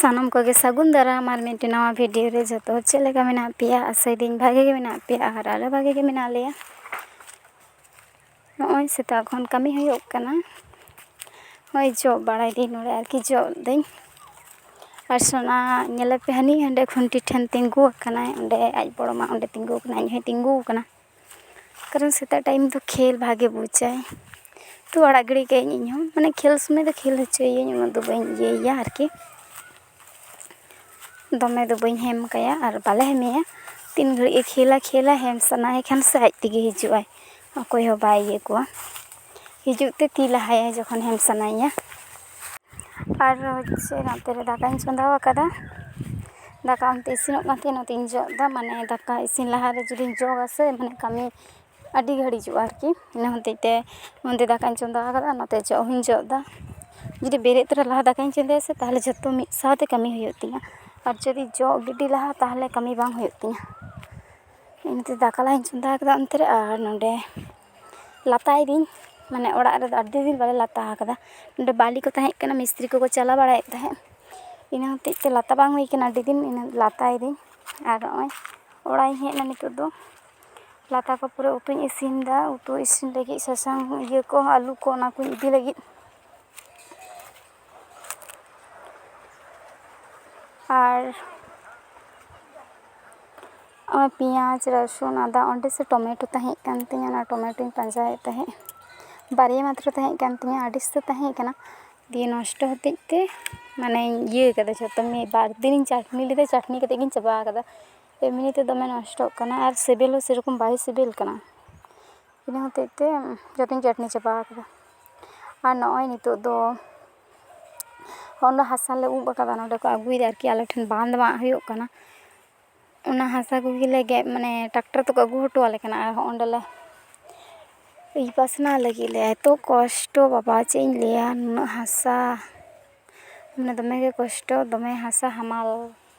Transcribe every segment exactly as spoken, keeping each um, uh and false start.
ᱥᱟᱱᱟᱢ ᱠᱚᱜᱮ ᱥᱟᱹᱜᱩᱱ ᱫᱟᱨᱟᱢ ᱟᱨ ᱢᱤᱫᱴᱮᱱ ᱱᱟᱣᱟ ᱵᱷᱤᱰᱤᱭᱳ ᱨᱮ᱾ ᱡᱚᱛᱚ ᱦᱚᱲ ᱪᱮᱫ ᱞᱮᱠᱟ ᱢᱮᱱᱟᱜ ᱯᱮᱭᱟ? ᱟᱥᱟᱭᱫᱟᱹᱧ ᱵᱷᱟᱜᱮ ᱜᱮ ᱢᱮᱱᱟᱜ ᱯᱮᱭᱟ ᱟᱨ ᱟᱞᱮ ᱵᱷᱟᱜᱮ ᱜᱮ ᱢᱮᱱᱟᱜ ᱞᱮᱭᱟ᱾ ᱱᱚᱜᱼᱚᱭ ᱥᱮᱛᱟᱜ ᱠᱷᱚᱱ ᱠᱟᱹᱢᱤ ᱦᱩᱭᱩᱜ ᱠᱟᱱᱟ᱾ ᱱᱚᱜᱼᱚᱭ ᱡᱚᱜ ᱵᱟᱲᱟᱭ ᱫᱟᱹᱧ ᱱᱚᱰᱮ ᱟᱨᱠᱤ, ᱡᱚᱜ ᱫᱟᱹᱧ᱾ ᱟᱨ ᱥᱳᱱᱟ ᱧᱮᱞᱮ ᱯᱮ, ᱦᱟᱹᱱᱤ ᱦᱟᱸᱰᱮ ᱠᱷᱩᱱᱴᱤ ᱴᱷᱮᱱ ᱛᱤᱸᱜᱩ ᱟᱠᱟᱱᱟᱭ, ᱚᱸᱰᱮ ᱟᱡ ᱵᱚᱲᱚ ᱢᱟ ᱚᱸᱰᱮ ᱛᱤᱸᱜᱩ ᱟᱠᱟᱱᱟᱭ, ᱤᱧ ᱦᱚᱸᱭ ᱛᱤᱸᱜᱩ ᱟᱠᱟᱱᱟ᱾ ᱠᱟᱨᱚᱱ ᱥᱮᱛᱟᱜ ᱴᱟᱭᱤᱢ ᱫᱚ ᱠᱷᱮᱞ ᱵᱷᱟᱜᱮ ᱵᱩᱡᱟᱭ, ᱛᱚ ᱟᱲᱟᱜ ᱜᱤᱰᱤ ᱠᱟᱹᱭᱟᱹᱧ ᱤᱧ ᱦᱚᱸ, ᱢᱟᱱᱮ ᱠᱷᱮᱞ ᱥᱚᱢᱚᱭ ᱫᱚ ᱠᱷᱮᱞ ᱦᱚᱪᱚᱭᱮᱭᱟᱹᱧ, ᱩᱱᱟᱹᱜ ᱫᱚ ᱵᱟᱹᱧ ᱤᱭᱟᱹᱭᱮᱭᱟ ᱟᱨᱠᱤ, ᱫᱚᱢᱮ ᱫᱚ ᱵᱟᱹᱧ ᱦᱮᱢ ᱠᱟᱭᱟ ᱟᱨ ᱵᱟᱞᱮ ᱦᱮᱢᱮᱭᱟ᱾ ᱛᱤᱱ ᱜᱷᱟᱹᱲᱤᱡ ᱮ ᱠᱷᱮᱞᱟ ᱠᱷᱮᱞᱟ, ᱦᱮᱢ ᱥᱟᱱᱟᱭᱮ ᱠᱷᱟᱱ ᱥᱮ ᱟᱡ ᱛᱮᱜᱮ ᱦᱤᱡᱩᱜ ᱟᱭ, ᱚᱠᱚᱭ ᱦᱚᱸ ᱵᱟᱭ ᱤᱭᱟᱹ ᱠᱚᱣᱟ᱾ ᱦᱤᱡᱩᱜ ᱛᱮ ᱛᱤ ᱞᱟᱦᱟᱭᱟᱭ ᱡᱚᱠᱷᱚᱱ ᱦᱮᱢ ᱥᱟᱱᱟᱭᱮᱭᱟ᱾ ᱟᱨ ᱦᱚᱪᱪᱷᱮ ᱱᱚᱛᱮ ᱨᱮ ᱫᱟᱠᱟᱧ ᱪᱚᱸᱫᱟ ᱟᱠᱟᱫᱟ᱾ ᱫᱟᱠᱟ ᱚᱱᱛᱮ ᱤᱥᱤᱱᱚᱜ ᱠᱟᱱ ᱛᱟᱦᱮᱸ, ᱱᱚᱛᱮᱧ ᱡᱚᱜ ᱮᱫᱟ᱾ ᱢᱟᱱᱮ ᱫᱟᱠᱟ ᱤᱥᱤᱱ ᱞᱟᱦᱟᱨᱮ ᱡᱩᱫᱤᱧ ᱡᱚᱜᱟ ᱥᱮ, ᱢᱟᱱᱮ ᱠᱟᱹᱢᱤ ᱟᱹᱰᱤ ᱜᱷᱟᱹᱲᱤᱡᱚᱜᱼᱟ ᱟᱨᱠᱤ᱾ ᱤᱱᱟᱹ ᱦᱚᱛᱮᱡ ᱛᱮ ᱚᱱᱛᱮ ᱫᱟᱠᱟᱧ ᱪᱚᱸᱫᱟ ᱟᱠᱟᱫᱟ, ᱱᱚᱛᱮ ᱡᱚᱜ ᱦᱚᱸᱧ ᱡᱚᱜ ᱮᱫᱟ᱾ ᱡᱩᱫᱤ ᱵᱮᱨᱮᱫ ᱛᱚᱨᱟ ᱞᱟᱦᱟ ᱫᱟᱠᱟᱧ ᱪᱚᱸᱫᱟᱭᱟ ᱥᱮ, ᱛᱟᱦᱚᱞᱮ ᱡᱷᱚᱛᱚ ᱢᱤᱫ ᱥᱟᱶᱛᱮ ᱠᱟᱹᱢᱤ ᱦᱩᱭᱩᱜ ᱛᱤᱧᱟᱹ᱾ ᱟᱨ ᱡᱩᱫᱤ ᱡᱚᱜ ᱜᱤᱰᱤ ᱞᱟᱦᱟ, ᱛᱟᱦᱚᱞᱮ ᱠᱟᱹᱢᱤ ᱵᱟᱝ ᱦᱩᱭᱩᱜ ᱛᱤᱧᱟᱹ᱾ ᱤᱱᱟᱹᱛᱮ ᱫᱟᱠᱟ ᱞᱟᱦᱟᱧ ᱪᱚᱸᱫᱟ ᱟᱠᱟᱫᱟ ᱚᱱᱛᱮ ᱨᱮ, ᱟᱨ ᱱᱚᱰᱮ ᱞᱟᱛᱟᱭᱮᱫᱤᱧ, ᱢᱟᱱᱮ ᱚᱲᱟᱜ ᱨᱮᱫᱚ ᱟᱹᱰᱤ ᱫᱤᱱ ᱵᱟᱞᱮ ᱞᱟᱛᱟ ᱟᱠᱟᱫᱟ᱾ ᱱᱚᱰᱮ ᱵᱟᱹᱞᱤ ᱠᱚ ᱛᱟᱦᱮᱸ ᱠᱟᱱᱟ, ᱢᱤᱥᱛᱨᱤ ᱠᱚᱠᱚ ᱪᱟᱞᱟᱣ ᱵᱟᱲᱟᱭᱮᱫ ᱛᱟᱦᱮᱸᱫ, ᱤᱱᱟᱹ ᱦᱚᱛᱮᱡ ᱛᱮ ᱞᱟᱛᱟ ᱵᱟᱝ ᱦᱩᱭ ᱠᱟᱱᱟ ᱟᱹᱰᱤ ᱫᱤᱱ᱾ ᱤᱱᱟᱹ ᱞᱟᱛᱟᱭᱮᱫᱤᱧ, ᱟᱨ ᱱᱚᱜᱼᱚᱭ ᱚᱲᱟᱜ ᱤᱧ ᱦᱮᱡ ᱮᱱᱟ ᱱᱤᱛᱚᱜ ᱫᱚ᱾ ᱞᱟᱛᱟ ᱠᱚ ᱯᱩᱨᱟᱹ ᱩᱛᱩᱧ ᱤᱥᱤᱱ ᱮᱫᱟ, ᱩᱛᱩ ᱤᱥᱤᱱ ᱞᱟᱹᱜᱤᱫ ᱥᱟᱥᱟᱝ ᱤᱭᱟᱹ ᱠᱚ, ᱟᱹᱞᱩ ᱠᱚ, ᱚᱱᱟ ᱠᱚᱧ ᱤᱫᱤ ᱞᱟᱹᱜᱤᱫ᱾ ᱟᱨ ᱱᱚᱜᱼᱚᱭ ᱯᱮᱸᱭᱟᱡᱽ, ᱨᱟᱹᱥᱩᱱ, ᱟᱫᱟ, ᱚᱸᱰᱮ ᱥᱮ ᱴᱚᱢᱮᱴᱳ ᱛᱟᱦᱮᱸ ᱠᱟᱱ ᱛᱤᱧᱟᱹ, ᱚᱱᱟ ᱴᱚᱢᱮᱴᱳᱧ ᱯᱟᱸᱡᱟᱭᱮᱫ ᱛᱟᱦᱮᱸᱫ᱾ ᱵᱟᱨᱭᱟ ᱢᱟᱛᱨᱚ ᱛᱟᱦᱮᱸ ᱠᱟᱱ ᱛᱤᱧᱟᱹ, ᱟᱹᱰᱤ ᱥᱟᱛᱮ ᱛᱟᱦᱮᱸ ᱠᱟᱱᱟ, ᱫᱤᱭᱮ ᱱᱚᱥᱴᱚ ᱦᱚᱛᱮᱡ ᱛᱮ ᱢᱟᱱᱮᱧ ᱤᱭᱟᱹ ᱠᱟᱫᱟ ᱡᱷᱚᱛᱚ᱾ ᱢᱤᱫ ᱵᱟᱨ ᱫᱤᱱᱤᱧ ᱪᱟᱹᱴᱱᱤ ᱞᱮᱫᱟ, ᱪᱟᱹᱴᱱᱤ ᱠᱟᱛᱮᱫ ᱜᱤᱧ ᱪᱟᱵᱟ ᱠᱟᱫᱟ᱾ ᱮᱢᱱᱤ ᱛᱮ ᱫᱚᱢᱮ ᱱᱚᱥᱴᱚᱜ ᱠᱟᱱᱟ ᱟᱨ ᱥᱤᱵᱤᱞ ᱦᱚᱸ ᱥᱮᱨᱚᱠᱚᱢ ᱵᱟᱭ ᱥᱤᱵᱤᱞ ᱠᱟᱱᱟ᱾ ᱤᱱᱟᱹ ᱦᱚᱛᱮᱡ ᱛᱮ ᱡᱚᱛᱚᱧ ᱪᱟᱹᱴᱱᱤ ᱪᱟᱵᱟ ᱠᱟᱫᱟ᱾ ᱟᱨ ᱱᱚᱜᱼᱚᱭ ᱱᱤᱛᱚᱜ ᱫᱚ ᱚᱱᱟ ᱦᱟᱥᱟ ᱞᱮ ᱩᱵ ᱟᱠᱟᱫᱟ, ᱱᱚᱸᱰᱮ ᱠᱚ ᱟᱹᱜᱩᱭᱮᱫᱟ ᱟᱨᱠᱤ, ᱟᱞᱮ ᱴᱷᱮᱱ ᱵᱟᱸᱫᱽ ᱢᱟᱜ ᱦᱩᱭᱩᱜ ᱠᱟᱱᱟ᱾ ᱚᱱᱟ ᱦᱟᱥᱟ ᱠᱚᱜᱮ ᱞᱮ ᱜᱮᱫ, ᱢᱟᱱᱮ ᱴᱨᱟᱠᱴᱟᱨ ᱛᱮᱠᱚ ᱟᱹᱜᱩ ᱦᱚᱴᱚ ᱟᱞᱮ ᱠᱟᱱᱟ᱾ ᱟᱨ ᱦᱚᱸ ᱚᱸᱰᱮ ᱞᱮ ᱤᱭᱟᱹ ᱯᱟᱥᱱᱟᱣ ᱞᱟᱹᱜᱤᱫ ᱞᱮ, ᱮᱛᱚ ᱠᱚᱥᱴᱚ ᱵᱟᱵᱟ, ᱪᱮᱫ ᱤᱧ ᱞᱟᱹᱭᱟ, ᱱᱩᱱᱟᱹᱜ ᱦᱟᱥᱟ, ᱢᱟᱱᱮ ᱫᱚᱢᱮ ᱜᱮ ᱠᱚᱥᱴᱚ, ᱫᱚᱢᱮ ᱦᱟᱥᱟ ᱦᱟᱢᱟᱞ᱾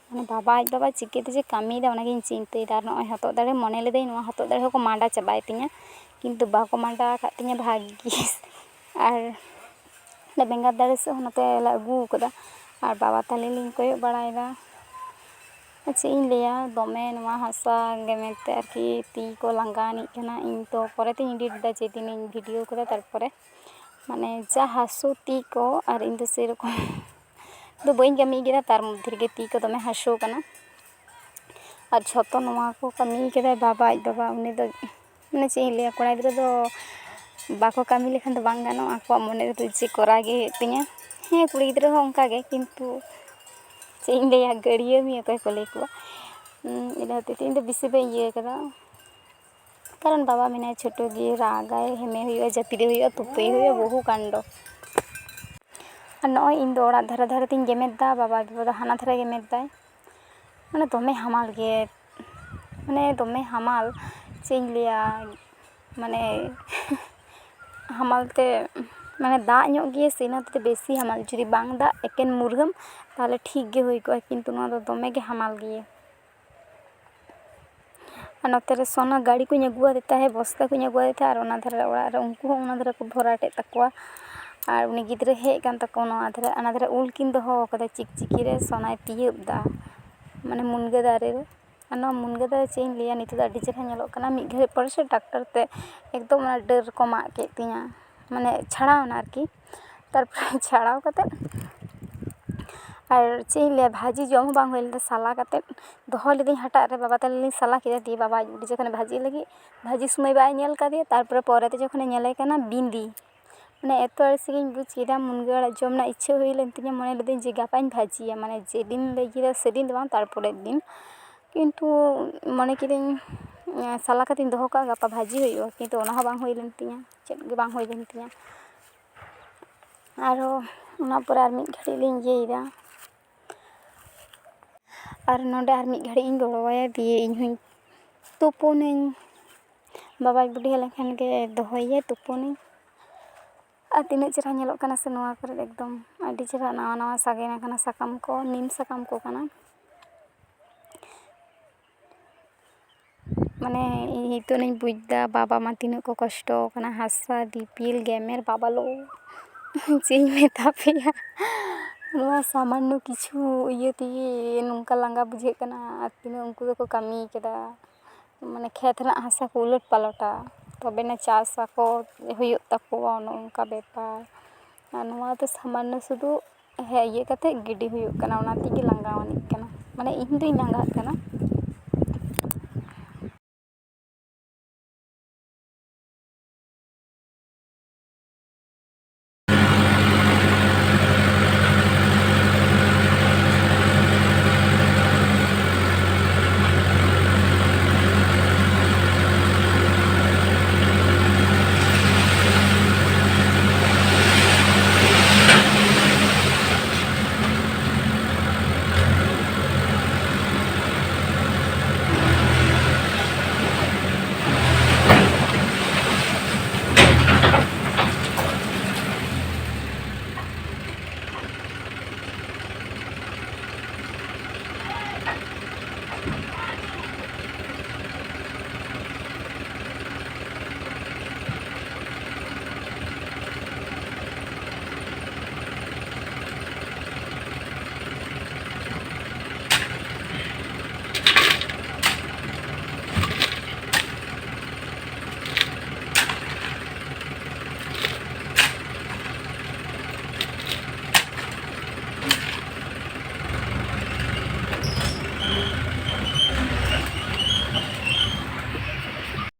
ᱢᱟᱱᱮ ᱵᱟᱵᱟ ᱟᱡ ᱵᱟᱵᱟ ᱪᱤᱠᱟᱹᱛᱮ ᱡᱮ ᱠᱟᱹᱢᱤᱭᱮᱫᱟ, ᱚᱱᱟᱜᱤᱧ ᱪᱤᱱᱛᱟᱹᱭᱮᱫᱟ᱾ ᱟᱨ ᱱᱚᱜᱼᱚᱭ ᱦᱚᱛᱚᱫ ᱫᱟᱨᱮ, ᱢᱚᱱᱮ ᱞᱤᱫᱟᱹᱧ ᱱᱚᱣᱟ ᱦᱚᱛᱚᱫ ᱫᱟᱨᱮ ᱦᱚᱸᱠᱚ ᱢᱟᱸᱰᱟ ᱪᱟᱵᱟᱭ ᱛᱤᱧᱟᱹ, ᱠᱤᱱᱛᱩ ᱵᱟᱠᱚ ᱢᱟᱸᱰᱟ ᱟᱠᱟᱫ ᱛᱤᱧᱟᱹ, ᱵᱷᱟᱜᱽᱜᱤᱥ᱾ ᱟᱨ ᱚᱱᱟ ᱵᱮᱸᱜᱟᱲ ᱫᱟᱨᱮ ᱥᱮᱫ ᱦᱚᱸ ᱱᱚᱛᱮ ᱞᱮ ᱟᱹᱜᱩ ᱟᱠᱟᱫᱟ᱾ ᱟᱨ ᱵᱟᱵᱟ ᱛᱟᱹᱞᱤᱧ ᱞᱤᱧ ᱠᱚᱭᱚᱜ ᱵᱟᱲᱟᱭᱮᱫᱟ᱾ ᱟᱨ ᱪᱮᱫ ᱤᱧ ᱞᱟᱹᱭᱟ, ᱫᱚᱢᱮ ᱱᱚᱣᱟ ᱦᱟᱥᱟ ᱜᱮᱢᱮᱨ ᱛᱮ ᱟᱨᱠᱤ ᱛᱤ ᱠᱚ ᱞᱟᱸᱜᱟ ᱟᱹᱱᱤᱡ ᱠᱟᱱᱟ᱾ ᱤᱧ ᱛᱚ ᱯᱚᱨᱮᱛᱤᱧ ᱮᱰᱤᱴ ᱮᱫᱟ, ᱡᱮᱫᱤᱱᱤᱧ ᱵᱷᱤᱰᱤᱭᱳ ᱠᱟᱫᱟ ᱛᱟᱨᱯᱚᱨᱮ᱾ ᱢᱟᱱᱮ ᱡᱟ ᱦᱟᱹᱥᱩ ᱛᱤ ᱠᱚ, ᱟᱨ ᱤᱧ ᱫᱚ ᱥᱮᱨᱚᱠᱚᱢ ᱫᱚ ᱵᱟᱹᱧ ᱠᱟᱹᱢᱤ ᱠᱮᱫᱟ, ᱛᱟᱨ ᱢᱚᱫᱽᱫᱷᱮ ᱨᱮᱜᱮ ᱛᱤ ᱠᱚ ᱫᱚᱢᱮ ᱦᱟᱹᱥᱩ ᱠᱟᱱᱟ᱾ ᱟᱨ ᱡᱷᱚᱛᱚ ᱱᱚᱣᱟ ᱠᱚ ᱠᱟᱹᱢᱤ ᱠᱟᱫᱟᱭ ᱵᱟᱵᱟ, ᱟᱡ ᱵᱟᱵᱟ᱾ ᱩᱱᱤ ᱫᱚ ᱢᱟᱱᱮ ᱪᱮᱫ ᱤᱧ ᱞᱟᱹᱭᱟ, ᱠᱚᱲᱟ ᱜᱤᱫᱽᱨᱟᱹ ᱫᱚ ᱵᱟᱠᱚ ᱠᱟᱹᱢᱤ ᱞᱮᱠᱷᱟᱱ ᱫᱚ ᱵᱟᱝ ᱜᱟᱱᱚᱜᱼᱟ, ᱟᱠᱚᱣᱟᱜ ᱢᱚᱱᱮ ᱨᱮᱫᱚ ᱡᱮ ᱠᱚᱨᱟᱣ ᱜᱮ ᱦᱩᱭᱩᱜ ᱛᱤᱧᱟᱹ᱾ ᱦᱮᱸ, ᱠᱩᱲᱤ ᱜᱤᱫᱽᱨᱟᱹ ᱦᱚᱸ ᱚᱱᱠᱟ ᱜᱮ, ᱠᱤᱱᱛᱩ ᱪᱮᱫ ᱤᱧ ᱞᱟᱹᱭᱟ, ᱜᱟᱹᱲᱭᱟᱹ ᱢᱤᱭᱟᱹ ᱚᱠᱚᱭ ᱠᱚ ᱞᱟᱹᱭ ᱠᱚᱣᱟ᱾ ᱩᱸ, ᱤᱱᱟᱹ ᱦᱚᱛᱮᱡ ᱛᱮ ᱤᱧ ᱫᱚ ᱵᱮᱥᱤ ᱵᱟᱹᱧ ᱤᱭᱟᱹ ᱠᱟᱫᱟ, ᱠᱟᱨᱚᱱ ᱵᱟᱵᱟ ᱢᱮᱱᱟᱭ, ᱪᱷᱳᱴᱳ ᱜᱮ ᱨᱟᱜᱟᱭ, ᱦᱮᱢᱮ ᱦᱩᱭᱩᱜᱼᱟ, ᱡᱟᱹᱯᱤᱫᱮ ᱦᱩᱭᱩᱜᱼᱟ, ᱛᱩᱯᱩᱭᱮ ᱦᱩᱭᱩᱜᱼᱟ, ᱵᱚᱦᱩ ᱠᱟᱱᱰᱚ᱾ ᱟᱨ ᱱᱚᱜᱼᱚᱭ ᱤᱧ ᱫᱚ ᱚᱲᱟᱜ ᱫᱷᱟᱨᱮ ᱫᱷᱟᱨᱮ ᱛᱤᱧ ᱜᱮᱢᱮᱨ ᱫᱟ, ᱵᱟᱵᱟ ᱫᱚ ᱦᱟᱱᱟ ᱫᱷᱟᱨᱮ ᱜᱮᱢᱮᱨ ᱫᱟᱭ᱾ ᱢᱟᱱᱮ ᱫᱚᱢᱮ ᱦᱟᱢᱟᱞ ᱜᱮ, ᱢᱟᱱᱮ ᱫᱚᱢᱮ ᱦᱟᱢᱟᱞ, ᱪᱮᱫ ᱤᱧ ᱞᱟᱹᱭᱟ, ᱢᱟᱱᱮ ᱦᱟᱢᱟᱞ ᱛᱮ, ᱢᱟᱱᱮ ᱫᱟᱜ ᱧᱚᱜ ᱜᱮᱭᱟ ᱥᱮ, ᱤᱱᱟᱹ ᱦᱚᱛᱮᱡ ᱛᱮ ᱵᱮᱥᱤ ᱦᱟᱢᱟᱞ᱾ ᱡᱩᱫᱤ ᱵᱟᱝ ᱫᱟᱜ, ᱮᱠᱮᱱ ᱢᱩᱨᱦᱟᱹᱢ, ᱛᱟᱦᱚᱞᱮ ᱴᱷᱤᱠ ᱜᱮ ᱦᱩᱭ ᱠᱚᱜᱼᱟ, ᱠᱤᱱᱛᱩ ᱱᱚᱣᱟ ᱫᱚ ᱫᱚᱢᱮ ᱜᱮ ᱦᱟᱢᱟᱞ ᱜᱮᱭᱟ᱾ ᱟᱨ ᱱᱚᱛᱮ ᱨᱮ ᱥᱚᱱᱟ ᱜᱟᱹᱲᱤ ᱠᱚᱧ ᱟᱹᱜᱩᱣᱟᱫᱮ ᱛᱟᱦᱮᱸᱫ, ᱵᱚᱥᱛᱟ ᱠᱚᱧ ᱟᱹᱜᱩᱣᱟᱫᱮ ᱛᱟᱦᱮᱸᱫ, ᱟᱨ ᱚᱱᱟ ᱫᱷᱟᱨᱮ ᱚᱲᱟᱜ ᱨᱮ ᱩᱱᱠᱩ ᱦᱚᱸ ᱚᱱᱟ ᱫᱷᱟᱨᱮ ᱠᱚ ᱵᱷᱚᱨᱟᱴᱮᱫ ᱛᱟᱠᱚᱣᱟ᱾ ᱟᱨ ᱩᱱᱤ ᱜᱤᱫᱽᱨᱟᱹ ᱦᱮᱡ ᱟᱠᱟᱱ ᱛᱟᱠᱚᱣᱟ, ᱱᱚᱣᱟ ᱫᱷᱟᱨᱮ, ᱚᱱᱟ ᱫᱷᱟᱨᱮ ᱩᱞ ᱠᱤᱱ ᱫᱚᱦᱚ ᱟᱠᱟᱫᱟ, ᱪᱤᱠᱪᱤᱠᱤ ᱨᱮ ᱥᱚᱱᱟᱭ ᱛᱤᱭᱟᱹᱜ ᱮᱫᱟ, ᱢᱟᱱᱮ ᱢᱩᱱᱜᱟᱹ ᱫᱟᱨᱮ ᱨᱮ᱾ ᱟᱨ ᱱᱚᱣᱟ ᱢᱩᱱᱜᱟᱹ ᱫᱟᱨᱮ ᱪᱮᱫ ᱤᱧ ᱞᱟᱹᱭᱟ, ᱱᱤᱛᱚᱜ ᱫᱚ ᱟᱹᱰᱤ ᱪᱮᱦᱨᱟ ᱧᱮᱞᱚᱜ ᱠᱟᱱᱟ᱾ ᱢᱤᱫ ᱜᱷᱟᱹᱲᱤᱡ ᱯᱚᱨᱮ ᱥᱮ ᱴᱨᱟᱠᱴᱟᱨ ᱛᱮ ᱮᱠᱫᱚᱢ ᱚᱱᱟ ᱰᱟᱹᱨ ᱠᱚ ᱢᱟᱜ ᱠᱮᱫ ᱛᱤᱧᱟ, ᱢᱟᱱᱮ ᱪᱷᱟᱲᱟᱣ ᱮᱱᱟ ᱟᱨᱠᱤ᱾ ᱛᱟᱨᱯᱚᱨᱮ ᱪᱷᱟᱲᱟᱣ ᱠᱟᱛᱮᱫ, ᱟᱨ ᱪᱮᱫ ᱤᱧ ᱞᱟᱹᱭᱟ, ᱵᱷᱟᱹᱡᱤ ᱡᱚᱢ ᱦᱚᱸ ᱵᱟᱝ ᱦᱩᱭ ᱞᱮᱱᱟ, ᱥᱟᱞᱟ ᱠᱟᱛᱮᱫ ᱫᱚᱦᱚ ᱞᱤᱫᱟᱹᱧ ᱦᱟᱴᱟᱜ ᱨᱮ, ᱵᱟᱵᱟ ᱛᱟᱞᱮ ᱞᱤᱧ ᱥᱟᱞᱟ ᱠᱮᱫᱟ᱾ ᱫᱤᱭᱮ ᱵᱟᱵᱟ ᱟᱡ ᱵᱩᱰᱷᱤ ᱡᱚᱠᱷᱚᱱᱮ ᱵᱷᱟᱹᱡᱤ ᱞᱟᱹᱜᱤᱫ, ᱵᱷᱟᱹᱡᱤ ᱥᱚᱢᱚᱭ ᱵᱟᱭ ᱧᱮᱞ ᱠᱟᱫᱮᱭᱟ, ᱛᱟᱨᱯᱚᱨᱮ ᱯᱚᱨᱮᱛᱮ ᱡᱚᱠᱷᱚᱱᱮ ᱧᱮᱞᱮ ᱠᱟᱱᱟ ᱵᱤᱸᱫᱤ, ᱢᱟᱱᱮ ᱮᱛᱚ ᱟᱹᱲᱤᱥ ᱜᱤᱧ ᱵᱩᱡᱽ ᱠᱮᱫᱟ, ᱢᱩᱱᱜᱟᱹ ᱟᱲᱟᱜ ᱡᱚᱢ ᱨᱮᱱᱟᱜ ᱤᱪᱪᱷᱟᱹ ᱦᱩᱭ ᱞᱮᱱ ᱛᱤᱧᱟᱹ, ᱢᱚᱱᱮ ᱞᱤᱫᱟᱹᱧ ᱡᱮ ᱜᱟᱯᱟᱧ ᱵᱷᱟᱹᱡᱤᱭᱟ, ᱢᱟᱱᱮ ᱡᱮᱫᱤᱱ ᱞᱟᱹᱭ ᱠᱮᱫᱟ ᱥᱮᱫᱤᱱ ᱫᱚ ᱵᱟᱝ, ᱛᱟᱨᱯᱚᱨᱮᱨ ᱫᱤᱱ᱾ ᱠᱤᱱᱛᱩ ᱢᱚᱱᱮ ᱠᱤᱫᱟᱹᱧ, ᱮᱸ, ᱥᱟᱞᱟ ᱠᱟᱛᱮᱧ ᱫᱚᱦᱚ ᱠᱟᱜᱼᱟ, ᱜᱟᱯᱟ ᱵᱷᱟᱹᱡᱤ ᱦᱩᱭᱩᱜᱼᱟ, ᱠᱤᱱᱛᱩ ᱚᱱᱟ ᱦᱚᱸ ᱵᱟᱝ ᱦᱩᱭ ᱞᱮᱱ ᱛᱤᱧᱟᱹ, ᱪᱮᱫ ᱜᱮ ᱵᱟᱝ ᱦᱩᱭ ᱞᱮᱱ ᱛᱤᱧᱟᱹ᱾ ᱟᱨᱚ ᱚᱱᱟ ᱯᱚᱨᱮ ᱟᱨ ᱢᱤᱫ ᱜᱷᱟᱹᱲᱤᱡ ᱞᱤᱧ ᱤᱭᱟᱹᱭᱮᱫᱟ, ᱟᱨ ᱱᱚᱰᱮ ᱟᱨ ᱢᱤᱫ ᱜᱷᱟᱹᱲᱤᱡ ᱤᱧ ᱜᱚᱲᱚᱣᱟᱭᱟ, ᱫᱤᱭᱮ ᱤᱧ ᱦᱚᱸᱧ ᱛᱩᱯᱩᱱᱟᱹᱧ᱾ ᱵᱟᱵᱟᱭ ᱵᱩᱰᱷᱤ ᱦᱮᱡ ᱞᱮᱱᱠᱷᱟᱱ ᱜᱮ ᱫᱚᱦᱚᱭᱮᱭᱟᱭ ᱛᱩᱯᱩᱱᱟᱹᱧ᱾ ᱟᱨ ᱛᱤᱱᱟᱹᱜ ᱪᱮᱦᱨᱟ ᱧᱮᱞᱚᱜ ᱠᱟᱱᱟ ᱥᱮ ᱱᱚᱣᱟ ᱠᱚᱨᱮ, ᱮᱠᱫᱚᱢ ᱟᱹᱰᱤ ᱪᱮᱦᱨᱟ ᱱᱟᱣᱟ ᱱᱟᱣᱟ ᱥᱟᱜᱮᱱ ᱟᱠᱟᱱᱟ ᱥᱟᱠᱟᱢ ᱠᱚ, ᱱᱤᱢ ᱥᱟᱠᱟᱢ ᱠᱚ ᱠᱟᱱᱟ᱾ ᱢᱟᱱᱮ ᱤᱧ ᱱᱤᱛᱚᱜ ᱤᱧ ᱵᱩᱡᱽ ᱮᱫᱟ ᱵᱟᱵᱟ ᱢᱟ ᱛᱤᱱᱟᱹᱜ ᱠᱚ ᱠᱚᱥᱴᱚ ᱟᱠᱟᱱᱟ, ᱦᱟᱥᱟ, ᱫᱤᱯᱤᱞ, ᱜᱮᱢᱮᱨ, ᱵᱟᱵᱟ ᱞᱳ, ᱪᱮᱫ ᱤᱧ ᱢᱮᱛᱟ ᱯᱮᱭᱟ᱾ ᱱᱚᱣᱟ ᱥᱟᱢᱟᱱᱱᱚ ᱠᱤᱪᱷᱩ ᱤᱭᱟᱹ ᱛᱮᱜᱮ ᱱᱚᱝᱠᱟ ᱞᱟᱸᱜᱟ ᱵᱩᱡᱷᱟᱹᱜ ᱠᱟᱱᱟ᱾ ᱟᱨ ᱛᱤᱱᱟᱹᱜ ᱩᱱᱠᱩ ᱫᱚᱠᱚ ᱠᱟᱹᱢᱤ ᱠᱮᱫᱟ, ᱢᱟᱱᱮ ᱠᱷᱮᱛ ᱨᱮᱱᱟᱜ ᱦᱟᱥᱟ ᱠᱚ ᱩᱞᱟᱹᱴ ᱯᱟᱞᱚᱴᱟ, ᱛᱚᱵᱮᱱᱟ ᱪᱟᱥ ᱟᱠᱚ, ᱦᱩᱭᱩᱜ ᱛᱟᱠᱚᱣᱟ, ᱚᱱᱮ ᱚᱱᱠᱟ ᱵᱮᱯᱟᱨ᱾ ᱟᱨ ᱱᱚᱣᱟ ᱫᱚ ᱥᱟᱢᱟᱱᱱᱚ ᱥᱩᱫᱷᱩ ᱦᱮᱸ ᱤᱭᱟᱹ ᱠᱟᱛᱮ ᱜᱤᱰᱤ ᱦᱩᱭᱩᱜ ᱠᱟᱱᱟ, ᱚᱱᱟ ᱛᱮᱜᱮ ᱞᱟᱸᱜᱟᱣᱟᱱᱤᱡ ᱠᱟᱱᱟ, ᱢᱟᱱᱮ ᱤᱧ ᱫᱚᱧ ᱞᱟᱸᱜᱟᱜ ᱠᱟᱱᱟ᱾